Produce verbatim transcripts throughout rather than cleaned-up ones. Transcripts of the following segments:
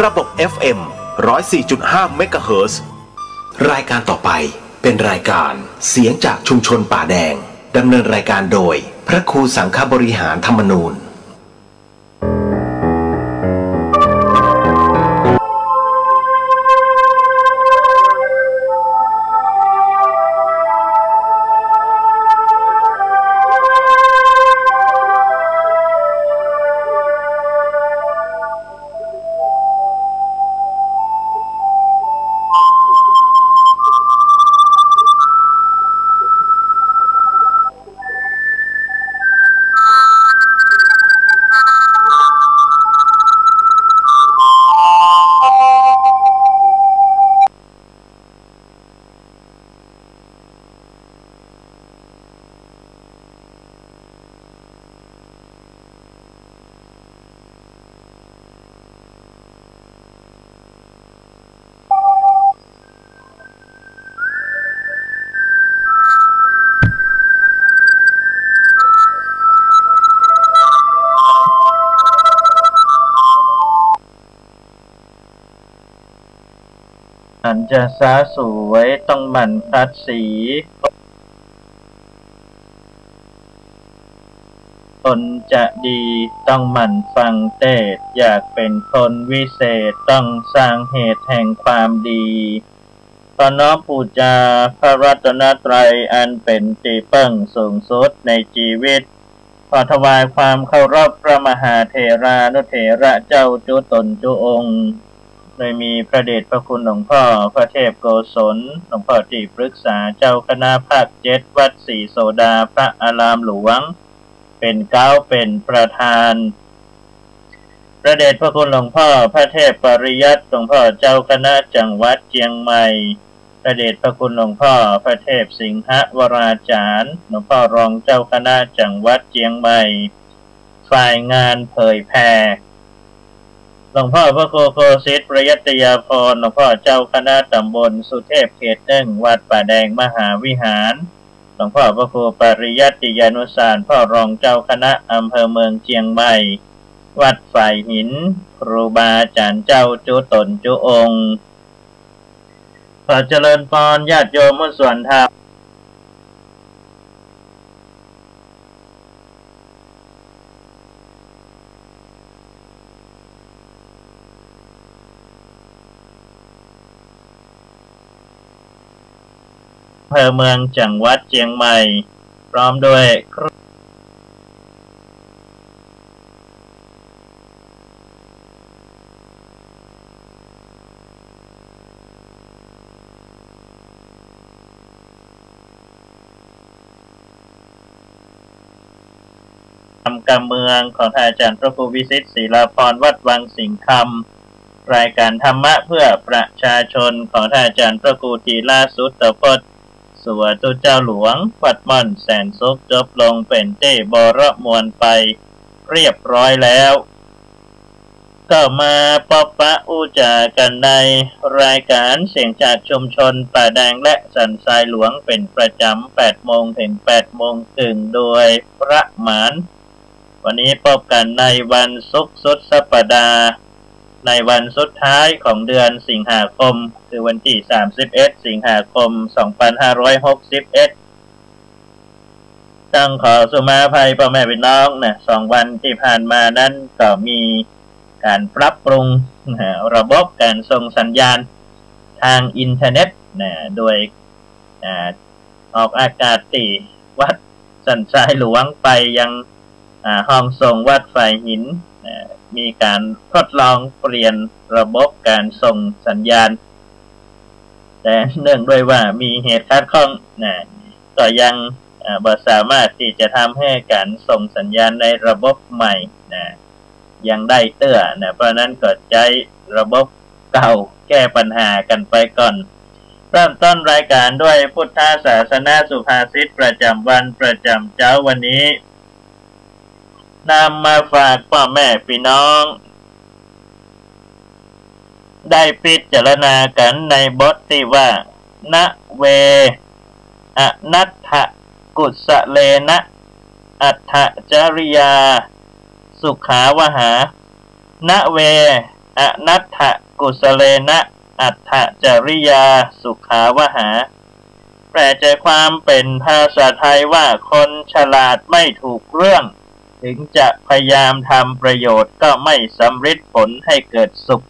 ระบบ เอฟ เอ็ม ร้อยสี่จุดห้า เมกะเฮิรตซ์ รายการต่อไปเป็นรายการเสียงจากชุมชนป่าแดง ดำเนินรายการโดยพระครูสังฆบริหารธรรมนูญ อันจะสะสวยต้องหมั่นขัดสี คนจะดีต้องหมั่นฟังเตสน์ อยากเป๋นคนวิเศษต้องสร้างเหตุแห่งความดี ขอน้อมปู๋จาพระรัตนตรัยอันเป๋นตี้เปิ้งสูงสุดในจีวิต ขอถวายความเคารพพระมหาเถรานุเถระเจ้าจุ๊ต๋นจุ๊องค์ โดยมีพระเดชพระคุณหลวงพ่อพระเทพโกศล หลวงพ่อตี้ปรึกษาเจ้าคณะภาคเจ็ดวัดศรีโสดาพระอารามหลวง เป๋นเก๊าเป๋นประธาน พระเดชพระคุณหลวงพ่อพระเทพปริยัติ หลวงพ่อเจ้าคณะจังหวัดเจียงใหม่ พระเดชพระคุณหลวงพ่อพระเทพสิงหวราจารย์ หลวงพ่อรองเจ้าคณะจังหวัดเจียงใหม่ ฝ่ายงานเผยแผ่ หลวงพ่อพระครูโคสิทธิ์ประยัตยาภรณ์ หลวงพ่อเจ้าคณะตำบลสุเทพเขตหนึ่ง วัดป่าแดงมหาวิหาร หลวงพ่อพระครูปริยัติยานุสาร พ่อรองเจ้าคณะอำเภอเมืองเจียงใหม่ วัดฝายหิน ครูบาอาจ๋ารย์เจ้าจุ๊ต๋นจุ๊องค์ ขอเจริญพรญาติโยมผู้สวนธรรม อำเภอเมืองจังหวัดเจียงใหม่ พร้อมด้วย ธรรมกำเมืองของท่านอาจารย์พระครูวิสิทธิ์ศิลาภรณ์ วัดวังสิงห์คำ รายการธรรมะเพื่อประชาชนของท่านอาจารย์พระครูธีระสุตพจน์ สุวัตถุเจ้าหลวง วัดม่อนแสนสุข จบลงเป๋นตี้บรมวลไปเรียบร้อยแล้ว ก็มาปะปะอู้จ๋ากั๋นในรายการเสียงจากชุมชนป่าแดงและสันทรายหลวงเป๋นประจ๋ำ แปดโมงเถิงแปดโมงครึ่งโดยประมาณ วันนี้ปะกั๋นในวันศุกร์สุดสัปดาห์ ในวันสุดท้ายของเดือนสิงหาคม คือวันตี้สามสิบเอ็ดสิงหาคมสองปันห้าร้อยหกสิบเอ็ด ต้องขอสุมาอภัยป้อแม่ปี้น้องนะ สองวันตี้ผ่านมานั้นก็มีก๋านปรับปรุงนะ ระบบก๋านส่งสัญญาณตางอินเทอร์เน็ตนะ โดย อ่า ออกอากาศตี้วัดสันทรายหลวงไปยัง อ่า ห้องส่งวัดฝายหิน อ่า มีก๋านทดลองเปลี่ยนระบบก๋านส่งสัญญาณ แต่เนื่องด้วยว่ามีเหตุขัดข้องนะ ก็ยัง อ่า บ่สามารถตี้จะทำหื้อก๋านส่งสัญญาณในระบบใหม่นะ ยังได้เตื้อนะ เพราะฉะนั้นก็ใจ๊ระบบเก่าแก้ปัญหากั๋นไปก่อน เริ่มต้นรายการด้วยพุทธศาสนสุภาษิตประจ๋ำวันประจ๋ำเจ๊าวันนี้ นำมาฝากป้อแม่ปี้น้อง ได้พิจารณากั๋นในบทตี้ว่า นเว อนัตถกุสเลนะ อัตถจริยา สุขาวหา นเว อนัตถกุสเลนะ อัตถจริยาสุขาวหา แปลใจความเป๋นภาษาไทยว่า คนฉลาดไม่ถูกเรื่อง ถึงจะพยายามทำประโยชน์ก็ไม่สำริดผลให้เกิดสุข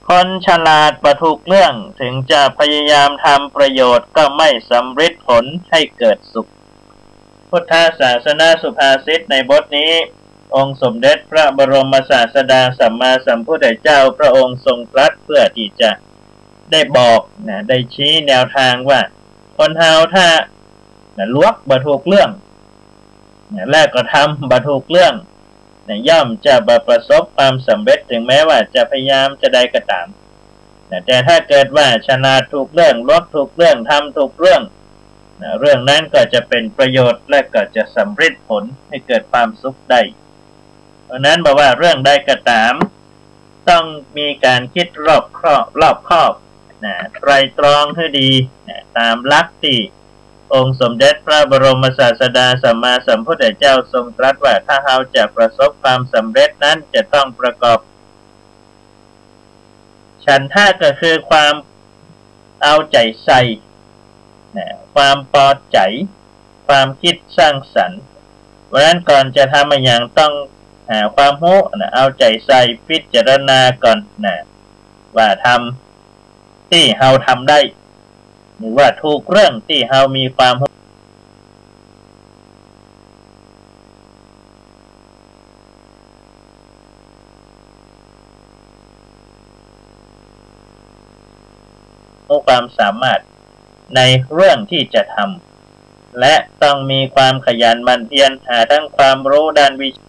คนฉลาดบ่ถูกเรื่อง ถึงจะพยายามทำประโยชน์ก็ไม่สำริดผลให้เกิดสุข พุทธศาสนสุภาษิตในบทนี้ องค์สมเด็จพระบรมศาสดาสัมมาสัมพุทธเจ้าพระองค์ทรงตรัสเพื่อที่จะได้บอกนะ ได้ชี้แนวทางว่า คนเฮาถ้านะ ลวกบ่ถูกเรื่องนะ และก็ทำบ่ถูกเรื่องนะ ย่อมจะบ่ประสบความสำเร็จ ถึงแม้ว่าจะพยายามจะใดก็ต๋ามนะ แต่ถ้าเกิดว่าฉลาดถูกเรื่อง ลวกถูกเรื่อง ทำถูกเรื่องนะ เรื่องนั้นก็จะเป๋นประโยชน์ และก็จะสำริดผลให้เกิดความสุขได้ เพราะนั้นบ่ว่าเรื่องใดก็ต๋าม ต้องมีก๋านกึ๊ดรอบคอบ รอบคอบนะ ไตร่ตรองหื้อดีนะ ต๋ามหลักตี้องค์สมเด็จพระบรมศาสดาสัมมาสัมพุทธเจ้าทรงตรัสว่า ถ้าเฮาจะประสบความสำเร็จนั้นจะต้องประกอบ ฉันทะก็คือความเอาใจ๋ใส่นะ ความปอใจ๋ ความกึ๊ดสร้างสรรค์ เพราะนั้นก่อนจะทำอะหยังต้องหาความฮู้นะ เอาใจ๋ใส่ พิจารณาก่อนนะ ว่าทำตี้เฮาทำได้ หรือว่าถูกเรื่องตี้เฮามีความฮู้ ความสามารถในเรื่องที่จะทำ และต้องมีความขยันหมั่นเพียรหาทั้งความรู้ด้านวิชา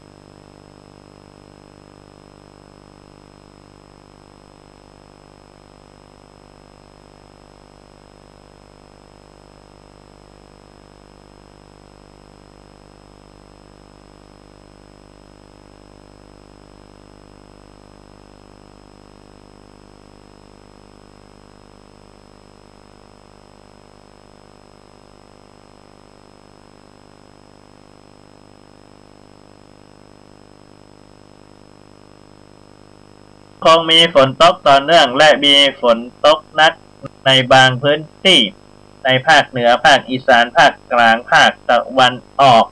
คงมีฝนตกต่อเนื่องและมีฝนตกหนักในบางพื้นตี้ ในภาคเหนือ ภาคอีสาน ภาคกลาง ภาคตะวันออก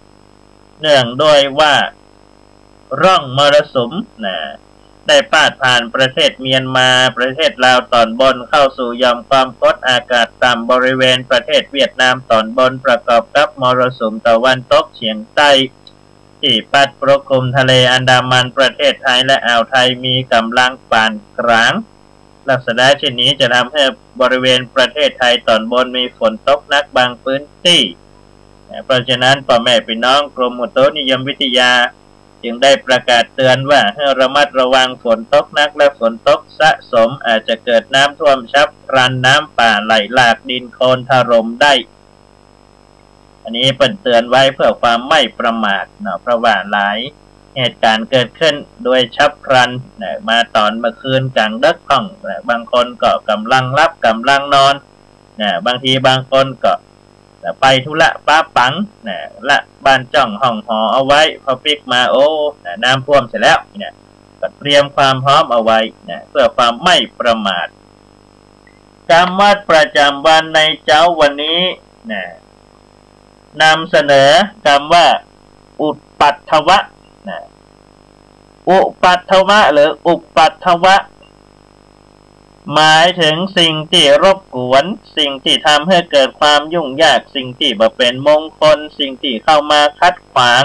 เนื่องด้วยว่าร่องมรสุมนะ ได้พาดผ่านประเทศเมียนมา ประเทศลาวตอนบน เข้าสู่หย่อมความกดอากาศต่ำบริเวณประเทศเวียดนามตอนบน ประกอบกับมรสุมตะวันตกเฉียงใต้ ตี้พัดปกคลุมทะเลอันดามัน ประเทศไทยและอ่าวไทยมีกำลังปานกลาง ลักษณะเช่นนี้จะทำให้บริเวณประเทศไทยตอนบนมีฝนตกหนักบางพื้นตี้ เพราะฉะนั้นป้อแม่ปี้น้อง กรมอุตุนิยมวิทยาจึงได้ประกาศเตือนว่าให้ระมัดระวังฝนตกหนักและฝนตกสะสม อาจจะเกิดน้ำท่วมฉับพลัน น้ำป่าไหลหลาก ดินโคลนถล่มได้ อันนี้เปิ้นเตือนไว้เพื่อความไม่ประมาทเนาะ เพราะว่าหลายเหตุการณ์เกิดขึ้นโดยฉับพลันนะ มาตอนเมื่อคืนกลางดึกพ่องนะ บางคนก็กำลังหลับกำลังนอนนะ บางทีบางคนก็นะ ไปธุระปะปังค์นะ ละบ้านจ้องห้องหอเอาไว้ พอปิ๊กมา โอ้นะ น้ำท่วมเสียแล้วเนี่ย ก็เตรียมความพร้อมเอาไว้นะ เพื่อความไม่ประมาท กำวัดประจ๋ำวันในเจ๊าวันนี้นะ นำเสนอกำว่า อุปัทวะนะ อุปัทวะหรืออุปัทวะ หมายถึงสิ่งตี้รบกวน สิ่งตี้ทำให้เกิดความยุ่งยาก สิ่งตี้บ่เป๋นมงคล สิ่งตี้เข้ามาขัดขวาง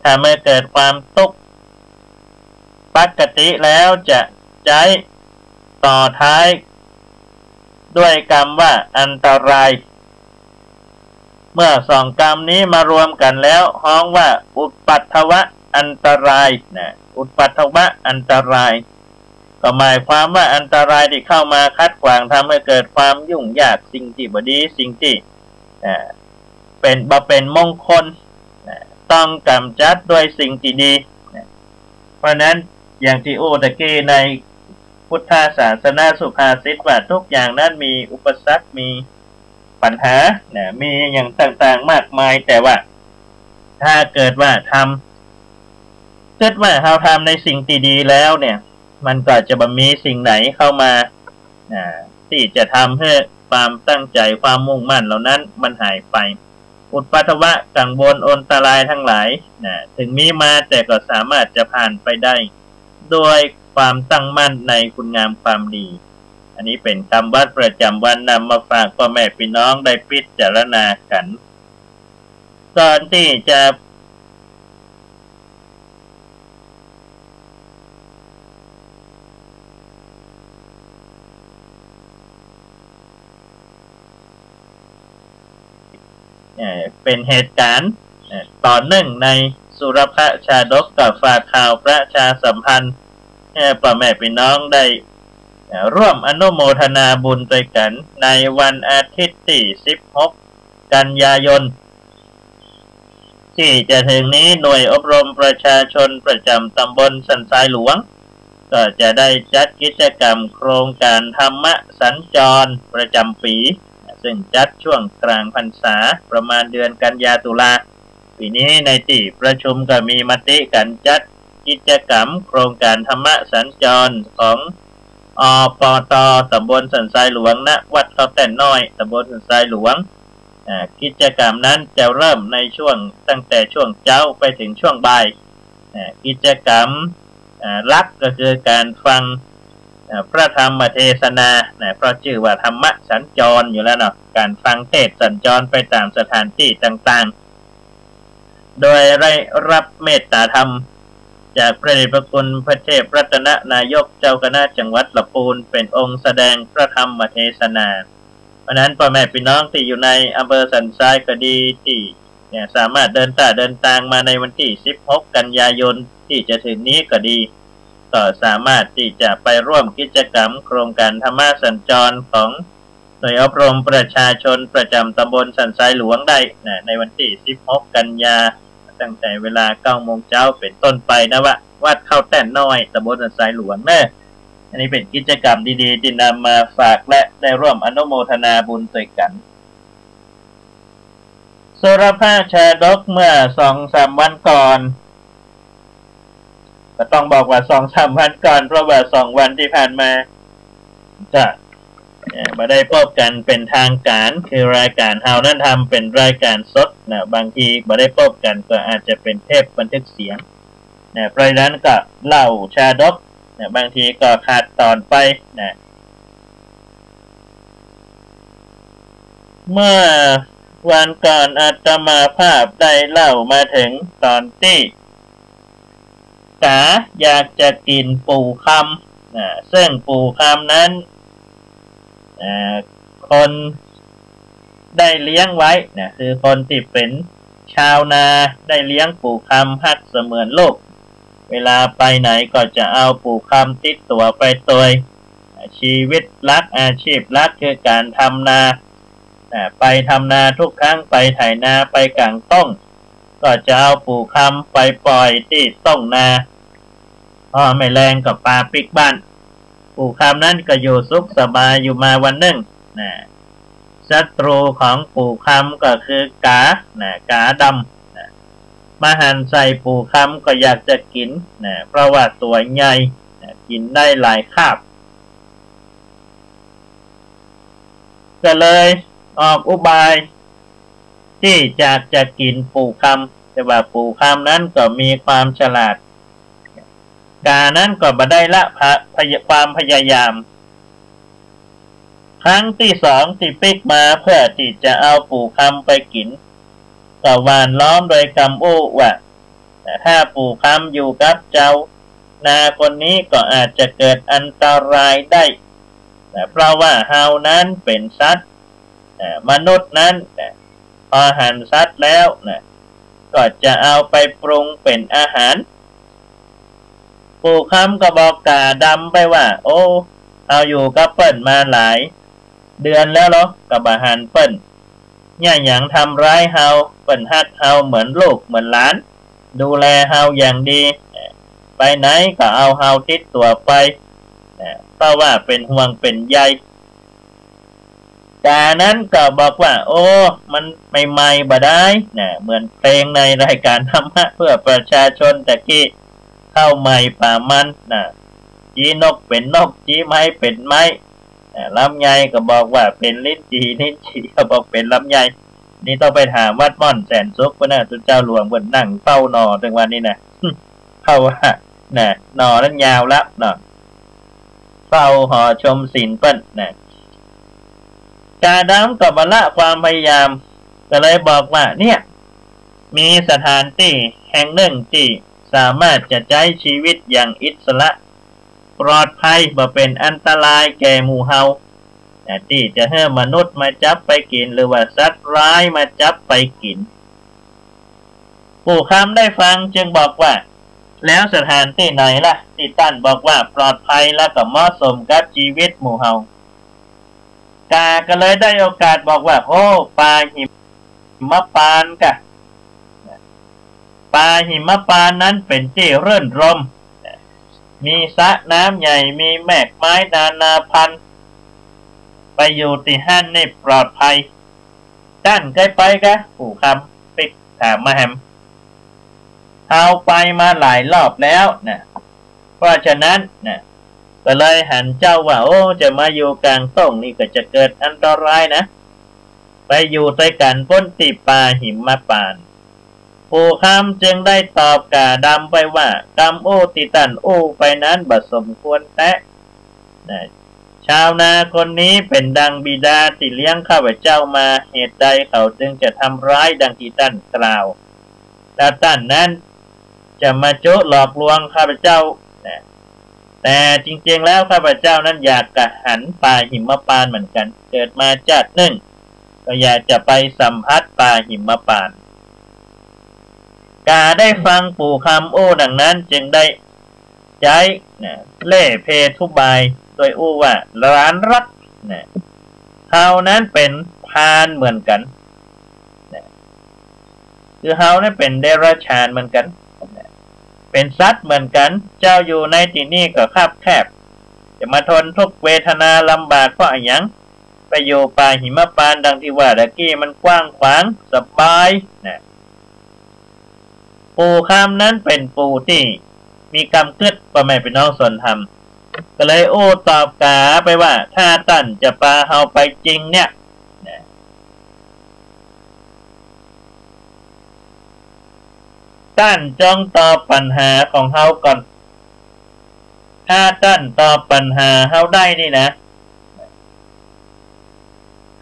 ทำให้เกิดความตุ๊กข์ ปกติแล้วจะใจ๊ต่อท้ายด้วยกำว่าอันตราย เมื่อสองกำนี้มารวมกั๋นแล้วฮ้องว่าอุปัทวะอันตรายนะ อุปัทวะอันตราย ก็หมายความว่าอันตรายตี้เข้ามาขัดขวาง ทำให้เกิดความยุ่งยาก สิ่งตี้บ่ดี สิ่งตี้ อ่า เป๋น บ่เป๋นมงคลนะ ต้องกำจัดด้วยสิ่งตี้ดีนะ เพราะนั้นอย่างตี้อู้ตะกี้ในพุทธศาสนสุภาษิตว่า ทุกอย่างนั้นมีอุปสรรค มีปัญหานะ มีอย่างต่างๆ มากมาย แต่ว่าถ้าเกิดว่าทำ กึ๊ดว่าเฮาทำในสิ่งตี้ดีแล้วเนี่ย มันก็จะบ่มีสิ่งไหนเข้ามา อ่า ตี้จะทำหื้อความตั้งใจ๋ความมุ่งมั่นเหล่านั้นมันหายไป อุปัทวะกังวลอันตรายตังหลายนะ เถิงมีมาแต่ก็สามารถจะผ่านไปได้ ด้วยความตั้งมั่นในคุณงามความดี อันนี้เป๋นกำวัดประจ๋ำวันนำมาฝากป้อแม่ปี้น้องได้พิจารณากั๋น ก่อนตี้จะ เอ่อ เป๋นเหตุก๋ารณ์ เอ่อ ต๋อนนึ่งในสุรพชาดก ก็ฝากข่าวประชาสัมพันธ์ เอ่อ ป้อแม่ปี้น้องได้ เอ่อ ร่วมอนุโมทนาบุญตวยกั๋น ในวันอาทิตย์ตี้สิบหกกันยายน ตี้จะเถิงนี้ หน่วยอบรมประชาชนประจ๋ำต๋ำบลสันทรายหลวง ก็จะได้จัดกิจกรรมโครงก๋านธรรมสัญจรประจ๋ำปี๋ ซึ่งจัดช่วงก๋างพรรษาประมาณเดือนกันยาตุลา ปี๋นี้ในตี้ประชุมก็มีมติก๋านจัดกิจกรรมโครงก๋านธรรมสัญจรของ อปต ต๋ำบลสันทรายหลวง ณ วัดเข้าแต้นน้อย ต๋ำบลสันทรายหลวง อ่า กิจกรรมนั้นจะเริ่มในช่วง ตั้งแต่ช่วงเจ๊าไปเถิงช่วงบ่าย อ่า กิจกรรม อ่า หลักก็คือก๋านฟัง อ่า พระธรรมเทศนา นะ เพราะจื้อว่าธรรมสัญจรอยู่แล้วเนาะ ก๋านฟังเทศน์สัญจรไปต๋ามสถานตี้ต่างๆ โดยได้ฮับเมตต๋าธรรมจากพระเดชพระคุณพระเทพรัตนนายกเจ้าคณะจังหวัดละปูนเป๋นองค์แสดงพระธรรมเทศนา เพราะนั้นป้อแม่ปี้น้องตี้อยู่ในอำเภอสันทรายก็ดี ตี้ เนี่ย สามารถเดินต้าเดินตางมาในวันตี้สิบหกกันยายนตี้จะเถิงนี้ก็ดี ก็สามารถตี้จะไปร่วมกิจกรรมโครงก๋านธรรมสัญจรของหน่วยอบรมประชาชนประจ๋ำต๋ำบลสันทรายหลวงได้นะ ในวันตี้สิบหกกันยา ตั้งแต่เวลาเก้าโมงเจ๊าเป๋นต้นไปนะ วะ วัดเข้าแต้นน้อย ต๋ำบลสันทรายหลวงเนาะ อันนี้เป๋นกิจกรรมดีๆ ตี้นำมาฝากและได้ร่วมอนุโมทนาบุญตวยกั๋น สุรพชาดกเมื่อสองสามวันก่อน ก็ต้องบอกว่าสองสามวันก่อน เพราะว่าสองวันตี้ผ่านมาก็ เอ่อ บ่ได้พบกั๋นเป๋นทางก๋าน คือรายก๋านเฮานั้นทำเป๋นรายก๋านสดนะ บางทีบ่ได้พบกั๋นก็อาจจะเป๋นเทปบันทึกเสียงนะ เพราะฉะนั้นก็เล่าชาดกนะ บางทีก็ขาดต๋อนไปนะ เมื่อวันก่อนอาตมาภาพได้เล่ามาเถิงต๋อนตี้ก๋าอยากจะกิ๋นปู๋คำนะ ซึ่งปู๋คำนั้น เอ่อ คนได้เลี้ยงไว้นะ คือคนตี้เป๋นชาวนาได้เลี้ยงปู๋คำฮักเสมือนลูก เวลาไปไหนก็จะเอาปู๋คำติดตั๋วไปตวย ชีวิตหลัก อาชีพหลักคือก๋านทำนา อ่า ไปทำนาทุกครั้ง ไปไถนา ไปก๋างต้ง ก็จะเอาปู๋คำไปปล่อยตี้ต้งนา พอแม่แลงก็ปาปิ๊กบ้าน ปู๋คำนั้นก็อยู่สุขสบายอยู่มาวันนึ่งนะ ศัตรูของปู๋คำก็คือกานะ กาดำนะ มาหันใส่ปู๋คำก็อยากจะกิ๋นนะ เพราะว่าตั๋วใหญ่นะ กิ๋นได้หลายคาบ ก็เลยออกอุบายตี้อยากจะกิ๋นปู๋คำ แต่ว่าปู๋คำนั้นก็มีความฉลาด กานั้นก็บ่ได้ละพะ- พย- ความพยายาม ครั้งตี้สองตี้ปิ๊กมาเพื่อตี้จะเอาปู๋คำไปกิ๋น ก็หว่านล้อมโดยกำอู้ว่า ถ้าปู๋คำอยู่กับจาวนาคนนี้ก็อาจจะเกิดอันตรายได้ เพราะว่าเฮานั้นเป๋นสัตว์ มนุษย์นั้น พอหันสัตว์แล้วนะ ก็จะเอาไปปรุงเป๋นอาหาร ปู๋คำก็บอกกาดำไปว่า โอ้ เฮาอยู่กับเปิ้นมาหลายเดือนแล้วเหรอ ก็บ่หันเปิ้น เยียะหยังทำร้ายเฮา เปิ้นฮักเฮาเหมือนลูกเหมือนหลาน ดูแลเฮาอย่างดี ไปไหนก็เอาเฮาติดตั๋วไป เพราะว่าเป๋นห่วงเป๋นใย กานั้นก็บอกว่า โอ้ มันใหม่ๆ บ่ได้นะ เหมือนเพลงในรายการธรรมะเพื่อประชาชนตะกี้ เข้าใหม่ป๋ามันนะ จี๊นกเป๋นนก จี๊ไม้เป๋นไม้ อ่า ลำไยก็บอกว่าเป๋นลิ้นจี่ ลิ้นจี่ก็บอกเป๋นลำไย นี่ต้องไปถามวัดม่อนแสนสุขปู๊นนะ ตุ๊เจ้าหลวงเปิ้นนั่งเฝ้าหน่อเถิงวันนี้นะ เพราะว่า นะ หน่อนั้นยาวละเนาะ เฝ้าหอชมศีลเปิ้นนะ ก๋าดำก็บ่ละความพยายาม ก็เลยบอกว่า เนี่ย มีสถานตี้แห่งนึ่งตี้สามารถจะใจ๊ชีวิตอย่างอิสระ ปลอดภัย บ่เป๋นอันตรายแก่หมู่เฮา ตี้จะหื้อมนุษย์มาจับไปกิ๋น หรือว่าสัตว์ร้ายมาจับไปกิ๋น ปู่คำได้ฟังจึงบอกว่า แล้วสถานตี้ไหนล่ะ ตี้ต้านบอกว่าปลอดภัยแล้วก็เหมาะสมกับชีวิตหมู่เฮา ก๋าก็เลยได้โอกาสบอกว่า โอ้ ป่าหิมพานต์กะ ป่าหิมพานต์นั้นเป๋นตี้รื่นรมย์ มีสระน้ำใหญ่ มีแมกไม้นานาพันธุ์ ไปอยู่ตี้หั้นนี่ปลอดภัย ต้านเกยไปกะ ปู่คำปิ๊กถามมาแหม เฮาไปมาหลายรอบแล้วนะ เพราะฉะนั้นนะ ก็เลยหันเจ้าว่า โอ้ จะมาอยู่ก๋างต้งนี่ก็จะเกิดอันตรายนะ ไปอยู่ตวยกั๋นปู๊นตี้ป่าหิมพานต์ ปู่คำจึงได้ตอบก๋าดำไปว่า กำอู้ตี้ต้านอู้ไปนั้นบ่สมควรแต๊นะ ชาวนาคนนี้เป๋นดังบิดาตี้เลี้ยงข้าพเจ้ามา เหตุใดเขาจึงจะทำร้ายดังตี้ต้านกล่าว แล้วต้านนั้นจะมาจุหลอกลวงข้าพเจ้านะ แต่จริงๆ แล้วข้าพเจ้านั้นอยากกะหันป่าหิมพานต์เหมือนกั๋น เกิดมาจาตินึ่ง ก็อยากจะไปสัมผัสป่าหิมพานต์ ก๋าได้ฟังปู่คำอู้ดังนั้นจึงได้ใจ๊นะ เล่ห์เพทุบาย โดยอู้ว่า หลานรักนะ เฮานั้นเป๋นพรานเหมือนกั๋นนะ คือเฮานั้นเป๋นเดรัจฉานเหมือนกั๋นนะ เป๋นสัตว์เหมือนกั๋น เจ้าอยู่ในตี้นี่ก็คับแคบ จะมาทนทุกข์เวทนาลำบากเพราะอะหยัง ไปอยู่ป่าหิมพานต์ดังตี้ว่าตะกี้มันกว้างขวางสบายนะ ปู่คำนั้นเป๋นปู่ตี้มีกำกึ๊ด ป้อแม่ปี้น้องสนธรรม ก็เลยอู้ตอบก๋าไปว่า ถ้าต้านจะปาเฮาไปจริงเนี่ยนะ ต้านจงตอบปัญหาของเฮาก่อน ถ้าต้านตอบปัญหาเฮาได้นี่นะ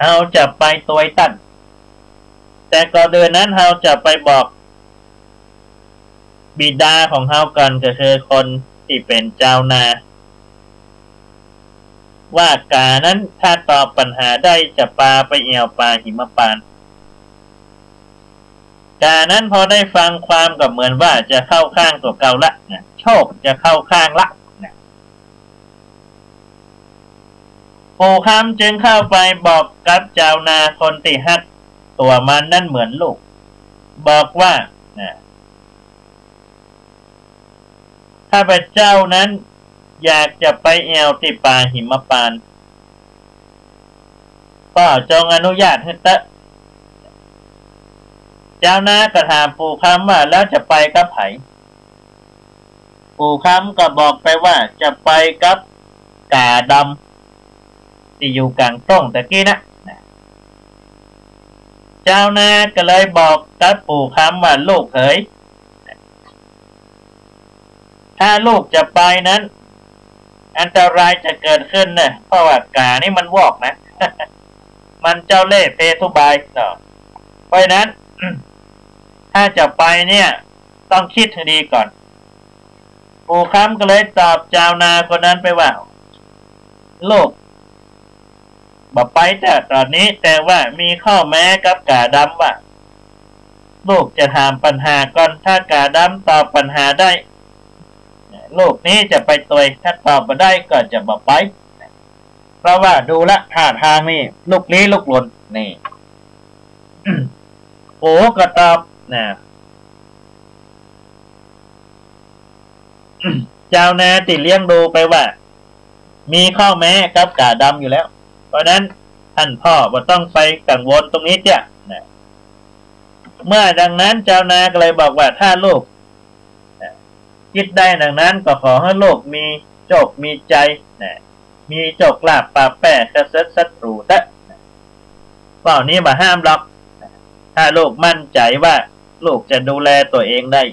เฮาจะไปตวยต้าน แต่ก่อนอื่นนั้นเฮาจะไปบอกบิดาของเฮาก่อน ก็คือคนตี้เป๋นจาวนา ว่าก๋านั้นถ้าตอบปัญหาได้จะปาไปแอ่วป่าหิมพานต์ ก๋านั้นพอได้ฟังความก็เหมือนว่าจะเข้าข้างตั๋วเก่าละนะ โชคจะเข้าข้างละนะ ปู่คำจึงเข้าไปบอกกับจาวนาคนตี้ฮักตั๋วมันนั้นเหมือนลูก บอกว่านะ ข้าพเจ้านั้นอยากจะไปแอ่วตี้ป่าหิมพานต์ ป้อจงอนุญาตหื้อเต๊อะ จาวนาก็ถามปู่คำว่า แล้วจะไปกับใผ ปู่คำก็บอกไปว่าจะไปกับก๋าดำตี้อยู่ก๋างต้งตะกี้นะ จาวนาก็เลยบอกกับปู่คำว่า ลูกเหย ถ้าลูกจะไปนั้น อันตรายจะเกิดขึ้นนะ เพราะว่าก๋านี่มันวอกนะ มันเจ้าเล่ห์เพทุบายเนาะ เพราะฉะนั้น ถ้าจะไปเนี่ย ต้องกึ๊ดหื้อดีก่อน ปู่คำก็เลยตอบจาวนาคนนั้นไปว่า ลูก บ่ไปเต๊อะต๋อนนี้ แต่ว่ามีข้อแม้กับก๋าดำว่า ลูกจะถามปัญหาก่อน ถ้าก๋าดำตอบปัญหาได้ ลูกนี้จะไปตวย ถ้าตอบบ่ได้ก็จะบ่ไป เพราะว่าดูละท่าตางนี่ลุกลี้ลุกลน นี่ ปู่ก็ตอบนะ จาวนาตี้เลี้ยงดูไปว่า มีข้อแม้กับก๋าดำอยู่แล้ว เพราะฉะนั้นต้านพ่อบ่ต้องไปกังวลตรงนี้เต๊อะนะ เมื่อดังนั้นจาวนาก็เลยบอกว่า ถ้าลูกนะ คิดได้ดังนั้นก็ขอหื้อลูกมีโชคมีชัยนะ มีโชคลาภปาแป้เสด็จศัตรูเต๊อะ เป้านี้บ่ห้ามหรอก ถ้าลูกมั่นใจ๋ว่าลูกจะดูแลตั๋วเองได้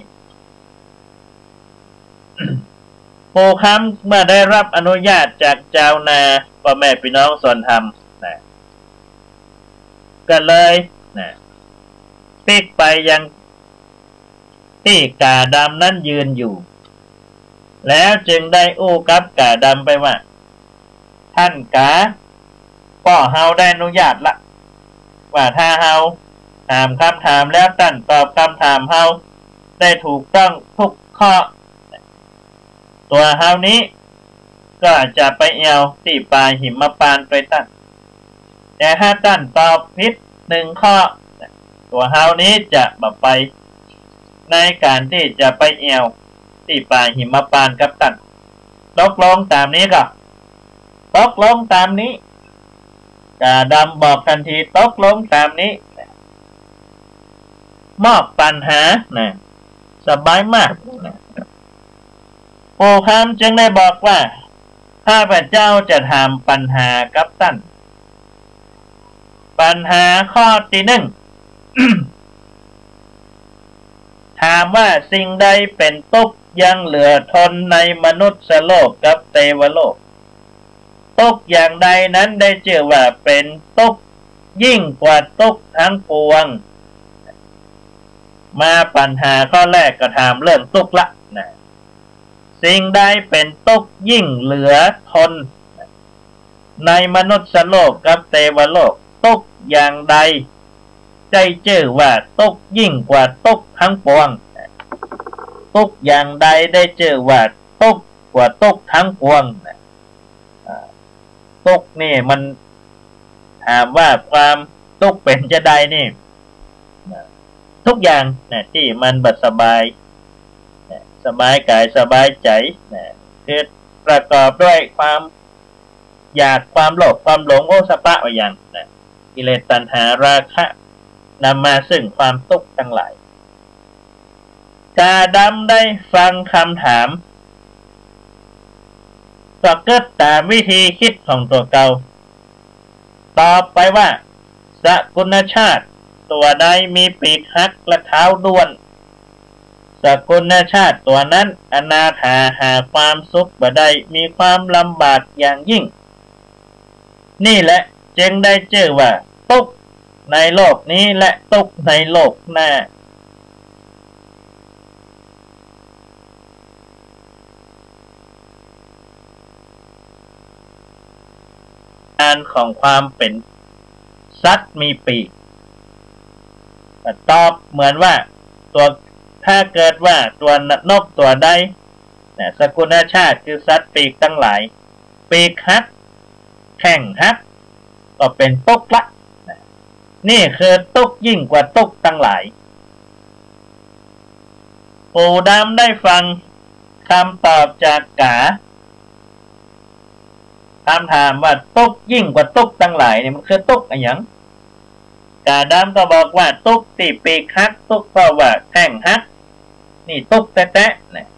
ปู่คำเมื่อได้รับอนุญาตจากจาวนา ป้อแม่ปี้น้องสวนธรรมนะ ก็เลยนะ ปิ๊กไปยังตี้ก๋าดำนั้นยืนอยู่ แล้วจึงได้อู้กับก๋าดำไปว่า ท่านก๋า ป้อเฮาได้อนุญาตละ ว่าถ้าเฮาถามกำถามแล้วต้านตอบกำถามเฮาได้ถูกต้องทุกข้อ ตั๋วเฮานี้ก็จะไปแอ่วตี้ป่าหิมพานต์ตวยต้าน แต่ถ้าต้านตอบผิดหนึ่งข้อ ตั๋วเฮานี้จะบ่ไปในก๋านตี้จะไปแอ่วตี้ป่าหิมพานต์กับต้าน ตกลงต๋ามนี้ก่อ ตกลงต๋ามนี้ ก๋าดำบอกตันที ตกลงต๋ามนี้ มอบปั๋ญหานะ สบายมากนะ ปู่คำจึงได้บอกว่า ข้าพเจ้าจะถามปั๋ญหากับต้าน ปั๋ญหาข้อตี้นึ่ง ถามว่าสิ่งใดเป๋นตุ๊กข์ยังเหลือทนในมนุษย์โลกกับเตวโลก ตุ๊กข์อย่างใดนั้นได้จื้อว่าเป๋นตุ๊กข์ยิ่งกว่าตุ๊กข์ตังปวง มาปั๋ญหาข้อแรกก็ถามเรื่องตุ๊กข์ละนะ สิ่งใดเป๋นตุ๊กข์ยิ่งเหลือทน ในมนุษย์โลกกับเตวโลก ตุ๊กข์อย่างใดได้จื้อว่าตุ๊กข์ยิ่งกว่าตุ๊กข์ตังปวง ตุ๊กข์อย่างใดได้จื้อว่าตุ๊กข์กว่าตุ๊กข์ตังปวง อ่า ตุ๊กข์นี่มัน ถามว่าความตุ๊กข์เป๋นจาใดนี่ ทุกอย่างนะ ตี้มันบ่สบายนะ สบายก๋ายสบายใจ๋นะ คือประกอบด้วยความอยาก ความโลภ ความหลง โอตตัปปะ ว่าอย่างนะ กิเลสตัณหาราคะ นำมาซึ่งความตุ๊กข์ตังหลาย ก๋าดำได้ฟังกำถาม ก็กึ๊ดต๋ามวิธีกึ๊ดของตั๋วเก่า ตอบไปว่า สกุณชาติตั๋วใดมีปีกหักและเท้าด้วน สกุณชาติตั๋วนั้นอนาถา หาความสุขบ่ได้ มีความลำบากอย่างยิ่ง นี่แหละจึงได้จื้อว่าตุ๊กข์ในโลกนี้และตุ๊กข์ในโลกหน้า อาการของความเป๋นสัตว์มีปีก ตอบเหมือนว่าตั๋ว ถ้าเกิดว่าตั๋วนกตั๋วใดนะ สกุณชาติคือสัตว์ปีกตังหลาย ปีกหัก แข้งหัก ก็เป๋นตุ๊กข์ละนะ นี่คือตุ๊กข์ยิ่งกว่าตุ๊กข์ตังหลาย ปู่ดำได้ฟังกำตอบจากก๋า กำถามว่าตุ๊กข์ยิ่งกว่าตุ๊กข์ตังหลายนี่มันคือตุ๊กข์อะหยัง ก๋าดำก็บอกว่าตุ๊กข์ตี้ปีกหัก ตุ๊กข์เพราะว่าแข้งหัก นี่ตุ๊กข์แต๊ๆ นะ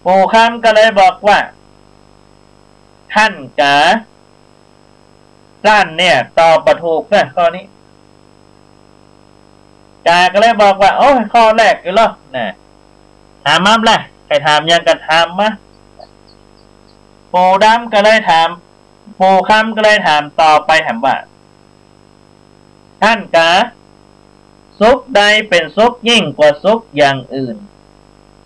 ปู่คำก็เลยบอกว่า ท่านก๋า ต้านเนี่ยตอบบ่ถูกนะข้อนี้ ก๋าก็เลยบอกว่า โอ้ย ข้อแรกอยู่แล้วนะ ถามมาแหละ ใผถามหยังก็ถามมา ปู่ดำก็เลยถาม ปู่คำก็เลยถามต่อไปแหมว่า ท่านก๋า สุขใดเป๋นสุขยิ่งกว่าสุขอย่างอื่น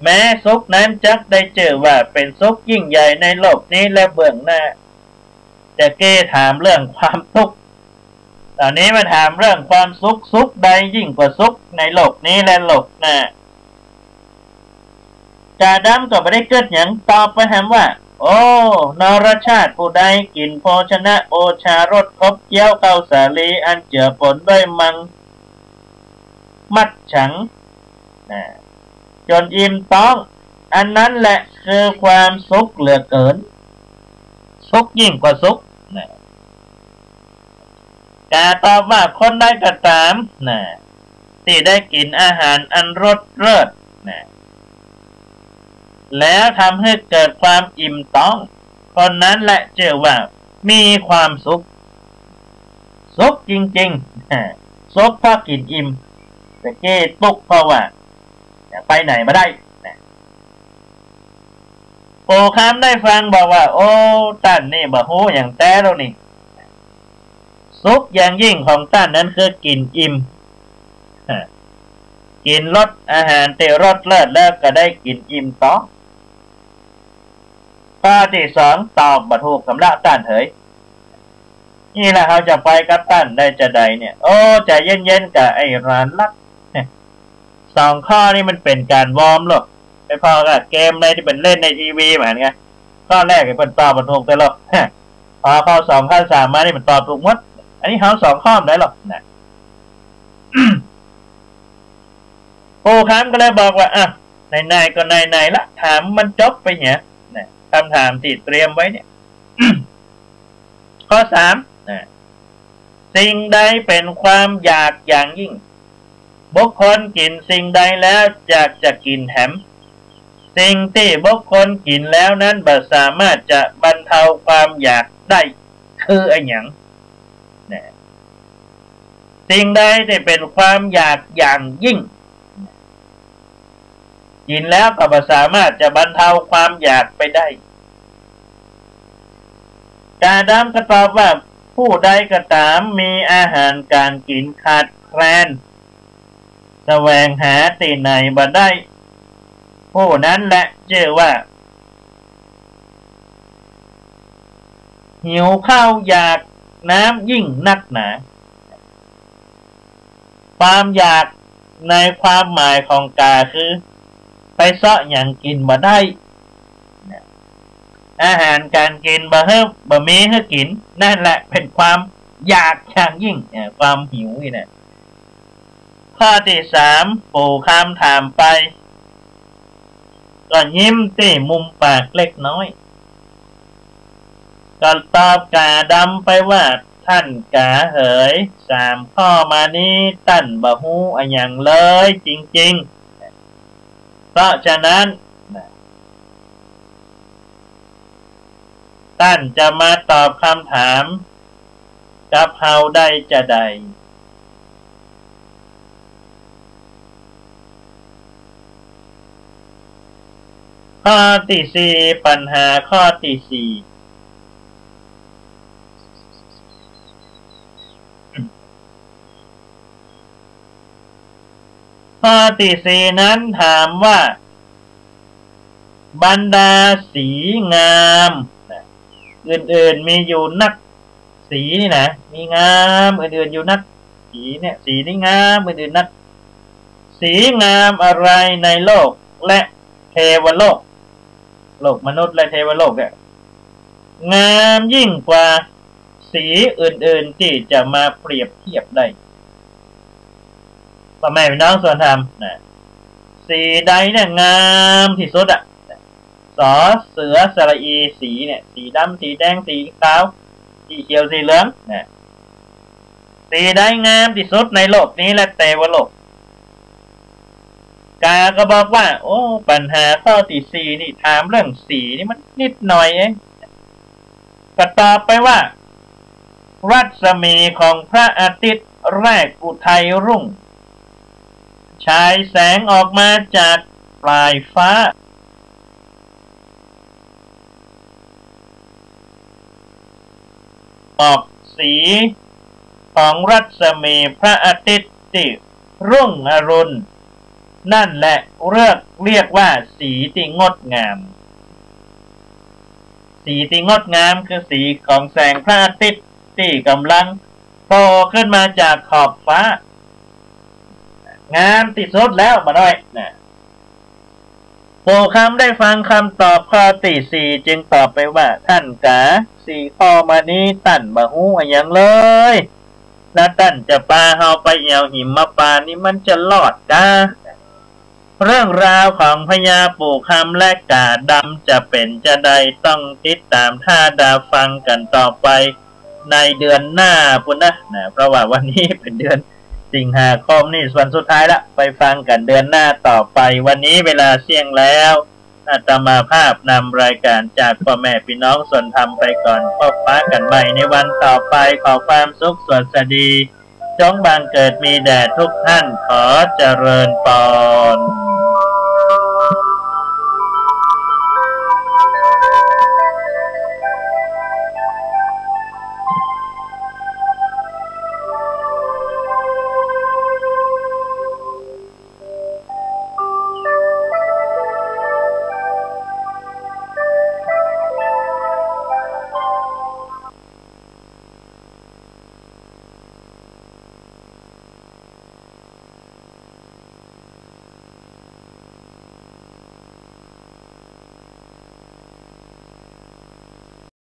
แม้สุขนั้นจักได้จื้อว่าเป๋นสุขยิ่งใหญ่ในโลกนี้และเบื้องหน้า ตะกี้ถามเรื่องความตุ๊กข์ ต๋อนนี้มาถามเรื่องความสุข สุขใดยิ่งกว่าสุขในโลกนี้และโลกหน้า ก๋าดำก็บ่ได้กึ๊ดหยัง ตอบไปแหมว่า โอ้ นรชาติผู้ใดกิ๋นโภชนะโอชารส คบเคี้ยวข้าวสาลีอันเจือปนด้วยมัง มัดฉัง นะ จ๋นอิ่มต๊อง อันนั้นแหละคือความสุขเหลือเกิน สุขยิ่งกว่าสุข นะ ก๋าตอบว่าคนใดก็ต๋าม นะ ตี้ได้กิ๋นอาหารอันรสเลิศ นะ แล้วทำหื้อเกิดความอิ่มต๊อง คนนั้นแหละจื้อว่ามีความสุข สุขจริงๆ สุขเพราะกิ๋นอิ่ม แต่กี้ตุ๊กข์เพราะว่าไปไหนบ่ได้ ปู่คำได้ฟังบอกว่า โอ้ ต้านนี่บ่ฮู้หยังแต๊แล้วนี่ สุขอย่างยิ่งของต้านนั้นคือกิ๋นอิ่ม กิ๋นรสอาหารตี้รสเลิศแล้วก็ได้กิ๋นอิ่มต๊อง ข้อตี้สองตอบบ่ถูกสำหรับต้านเหย นี่แหละเฮาจะไปกับต้านได้จาใดเนี่ย โอ้ ใจ๋เย็นๆ ก่อไอ้หลานรัก สองข้อนี่มันเป๋นก๋านวอร์มลก ไปผ่อกับเกมในตี้เปิ้นเล่นในทีวีเหมือนกั๋น ข้อแรกไอ้เปิ้นตอบบ่ถูกแต่ละ พอข้อสองข้อสามมานี่มันตอบถูกหมด อันนี้เฮาสองข้อบ่ได้หรอกนะ ปู่คำก็เลยบอกว่า อ่ะ ไหนๆ ก็ไหนๆ ละ ถามมันจบไปเหีย นะ กำถามตี้เตรียมไว้เนี่ย ข้อสาม นะ สิ่งใดเป๋นความอยากอย่างยิ่ง บุคคลกิ๋นสิ่งใดแล้วอยากจะกิ๋นแหม สิ่งตี้บุคคลกิ๋นแล้วนั้นบ่สามารถจะบรรเทาความอยากได้ คืออะหยัง นะ สิ่งใดตี้เป๋นความอยากอย่างยิ่ง กิ๋นแล้วก็บ่สามารถจะบรรเทาความอยากไปได้ ก๋าดำก็ตอบว่า ผู้ใดก็ต๋ามมีอาหารก๋านกิ๋นขาดแคลน แสวงหาตี้ไหนบ่ได้ ผู้นั้นแหละจื้อว่า หิวข้าวอยากน้ำยิ่งนักหนา ความอยากในความหมายของก๋าคือ ไปเซาะหยังกิ๋นบ่ได้ อาหารก๋านกิ๋นบ่หื้อ บ่มีหื้อกิ๋น นั่นแหละเป๋นความอยากอย่างยิ่ง เอ่อ ความหิวนี่นะ ข้อตี้สาม ปู่คำถามไป ก็ยิ้มตี้มุมปากเล็กน้อย ก็ตอบก๋าดำไปว่า ต้านก๋าเหย สามข้อมานี้ต้านบ่ฮู้อะหยังเลยจริงๆ เพราะฉะนั้น ต้านจะมาตอบกำถามกับเฮาได้จาใด ข้อตี้สี่ ปัญหาข้อตี้สี่ ข้อตี้สี่นั้นถามว่า บรรดาสีงามนะ อื่นๆ มีอยู่นัก สีนี่นะ มีงามอื่นๆ อยู่นัก สีเนี่ย สีนี่งามอื่นๆ นัก สีงามอะไรในโลกและเทวโลก โลกมนุษย์และเทวโลกเนี่ย งามยิ่งกว่าสีอื่นๆ ตี้จะมาเปรียบเทียบได้ ป้อแม่ปี้น้องส่วนธรรมนะ สีใดเนี่ยงามตี้สุดอะ สอเสือสระอี สีเนี่ย สีดำ สีแดง สีขาว สีเขียว สีเหลืองนะ สีใดงามตี้สุดในโลกนี้และเทวโลก ก๋าก็บอกว่า โอ้ ปัญหาข้อตี้สี่นี่ถามเรื่องสีนี่มันนิดหน่อยเอง ก็ตอบไปว่า รัศมีของพระอาทิตย์แรกอุทัยรุ่ง ฉายแสงออกมาจากปลายฟ้า ออกสีของรัศมีพระอาทิตย์ตี้รุ่งอรุณ นั่นแหละเรียก เรียกว่าสีตี้งดงาม สีตี้งดงามคือสีของแสงพระอาทิตย์ตี้ก่ำลังโผล่ขึ้นมาจากขอบฟ้า งามตี้สุดแล้วบ่าน้อยนะ ปู่คำได้ฟังกำตอบข้อตี้สี่จึงตอบไปว่า ต้านก๋า สี่ข้อมานี้ต้านบ่ฮู้อะหยังเลย แล้วต้านจะปาเฮาไปแอ่วหิมปานต์นี่มันจะรอดก๊า เรื่องราวของพญาปู่คำและก๋าดำจะเป๋นจาใด ต้องติดต๋ามถ้าดาฟังกั๋นต่อไปในเดือนหน้าปู้นนะ นะ เพราะว่าวันนี้เป๋นเดือนสิงหาคมนี่วันสุดท้ายละ ไปฟังกั๋นเดือนหน้าต่อไป วันนี้เวลาเที่ยงแล้ว อาตมาภาพนำรายการจากป้อแม่ปี้น้องส่วนธรรมไปก่อน พบปะกั๋นใหม่ในวันต่อไป ขอความสุขสวัสดี จ๋งบังเกิดมีแด่ทุกท่าน ขอเจริญปอน